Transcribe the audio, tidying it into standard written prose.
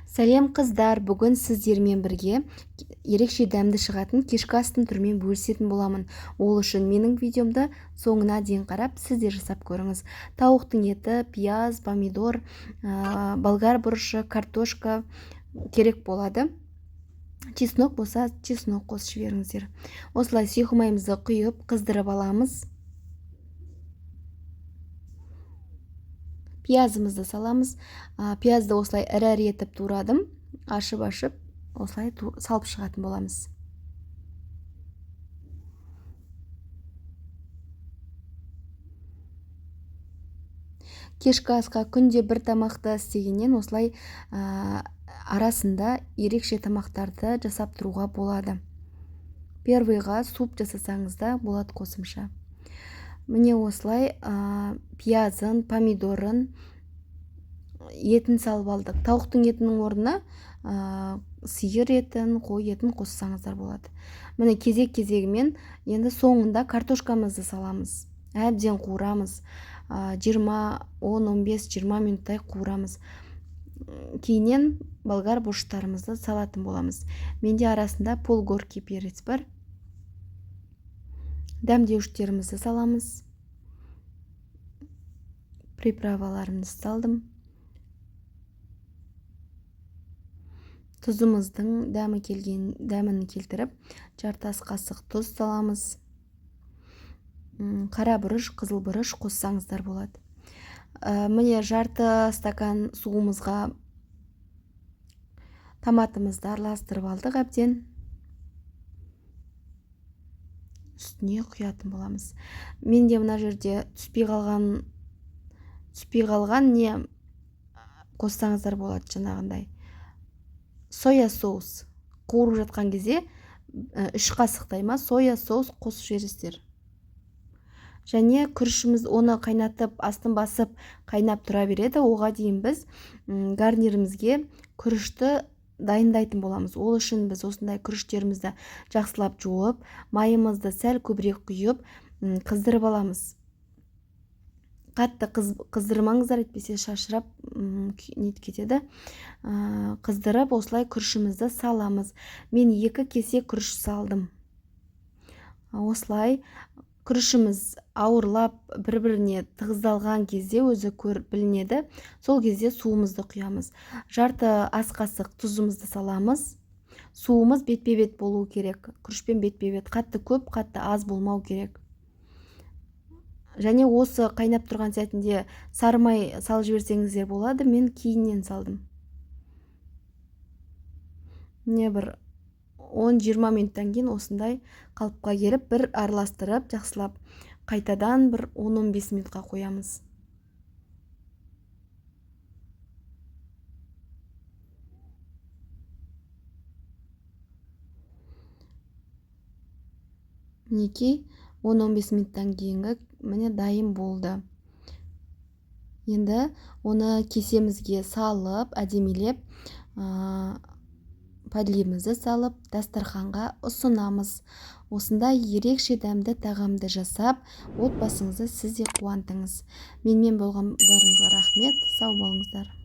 Сәлем, қыздар! Бүгін сіздермен бірге ерекше дәмді шығатын кешкі астың түрімен бөлісетін боламын. Ол үшін менің видеомды соңына дейін қарап, сіздер жасап көріңіз. Тауықтың еті, пияз, помидор, болгар бұрышы, картошка керек болады. Чеснок болса, чеснок қосып жіберіңіздер. Осылай сұйық майымызды құйып, қыздырып аламыз. Пиязымызды саламыз. Пиязды осылай ірі-ірі етіп турадым. Ашып-ашып осылай салып шығатын боламыз. Кешкі асқа күнде бір тамақты істегеннен осылай арасында ерекше тамақтарды жасап тұруға болады. Первыйға суп жасасаңыз да болады қосымша. Міне осылай пиязын, помидорын, етін салып алдық. Тауықтың етінің орнына сиыр етін, қой етін қоссаңыздар болады. Міне кезек-кезегімен енді соңында картошкамызды саламыз. Әбден қуырамыз. 20, 10, 15, 20 минуттай қуырамыз. Кейіннен болгар бұрыштарымызды салатын боламыз. Менде арасында полгоркий перец бар. Дәмдеуіштерімізді саламыз. Приправаларымызды салдым. Тұзымыздың дәмі келген, дәмін келтіріп, жарты ас қасық тұз саламыз. Қара бұрыш, қызыл бұрыш қоссаңыздар болады. Міне жарты стакан суымызға томатымызды араластырып алдық әбден. Үстіне құятын боламыз. Менде мына жерде түспей қалған не қоссаңыздар болады, жаңағындай. Соя соус қуырып жатқан кезде 3 қасықтай ма соя соус қосып жібересіздер. Және күрішіміз оны қайнатып, астын басып қайнап тұра береді. Оға дейін біз гарнирімізге күрішті дайындайтын боламыз. Ол үшін біз осындай күріштерімізді жақсылап жуып, майымызды сәл көбірек құйып, қыздырып аламыз. Қатты қыздырмаңыздар, әйтпесе шашырап, нетіп кетеді. Қыздырып осылай күрішімізді саламыз. Мен 2 кесе күріш салдым. Осылай күрішіміз ауырлап бір-біріне тығыздалған кезде өзі білінеді. Сол кезде суымызды құямыз. Жарты ас қасық тұзымызды саламыз. Суымыз бетпе-бет болу керек. Күрішпен бетпе-бет, қатты көп, қатты аз болмау керек. Және осы қайнап тұрған сәтінде сары май салып жіберсеңіздер болады. Мен кейіннен салдым. Міне бір он-жиырма минуттан кейін осындай қалыпқа келіп, бір араластырып, жақсылап қайтадан бір он-он бес минутқа қоямыз. Мінекей, он-он бес минуттан кейінгі міне дайын болды. Енді оны кесемізге салып, әдемілеп, подливімізді салып, дастарханға ұсынамыз. Осындай ерекше дәмді тағамды жасап, отбасыңызды сіз де қуантыңыз. Менімен болғандарыңызға рахмет. Сау болыңыздар.